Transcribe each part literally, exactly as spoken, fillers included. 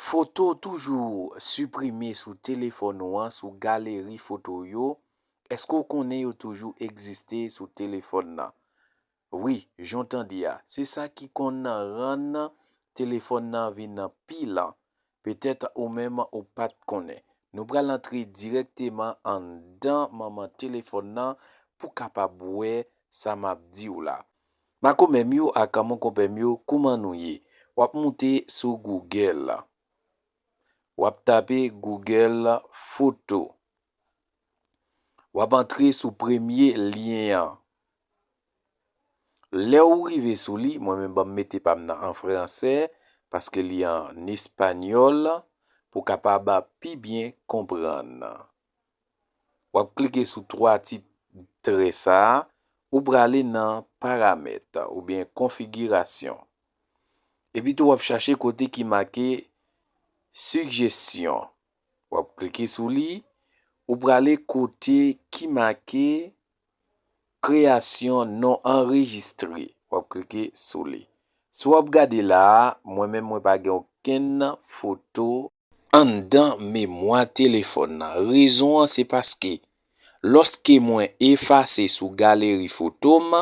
Foto toujou siprime sou telefòn ou an, sou galeri foto yo. Èske w konnen yo toujou egziste sou telefòn nan? Wi, jan w tande a, se sa ki konn rann telefòn nan vin pi lan. Petèt ou menm ou pa t konnen. Nou pral antre dirèkteman anndan manman telefòn nan pou w kapab wè sa m ap di w la. Makomè m yo ak monkonpè m yo, kouman nou ye? W ap moute sou Google. W ap tape Google Foto. W ap antre sou premye lyen an. Lè w rive sou li, mwen menm ban m mete pa m nan an fransè, paske li an espanyòl, pou w kapab pi byen konprann. W ap klike sou twa ti trè sa a, ou prale nan paramèt oubyen konfigirasyon. Epi tou w ap chache kote ki make sijesyon. W ap klike sou li, ou prale kote ki make kreyasyon non anrejistre. W ap klike sou li. Si w ap gade la a, mwen menm mwen pa gen okenn foto anndan memwa telefòn nan. Rezon an se paske lòske mwen efase sou galeri foto m,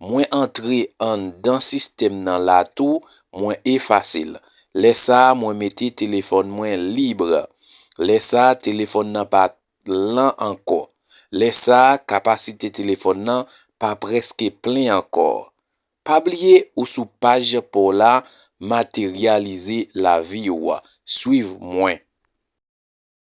mwen antre anndan sistèm nan la tou, mwen efase l. Lè sa a, mwen mete telefòn mwen lib. Lè sa a, telefòn nan pa lan ankò. Lè sa a, kapasite telefòn nan pa prèske plen ankò. Pa bliye ou sou paj pa w la, materyalize lavi w. Swiv mwen.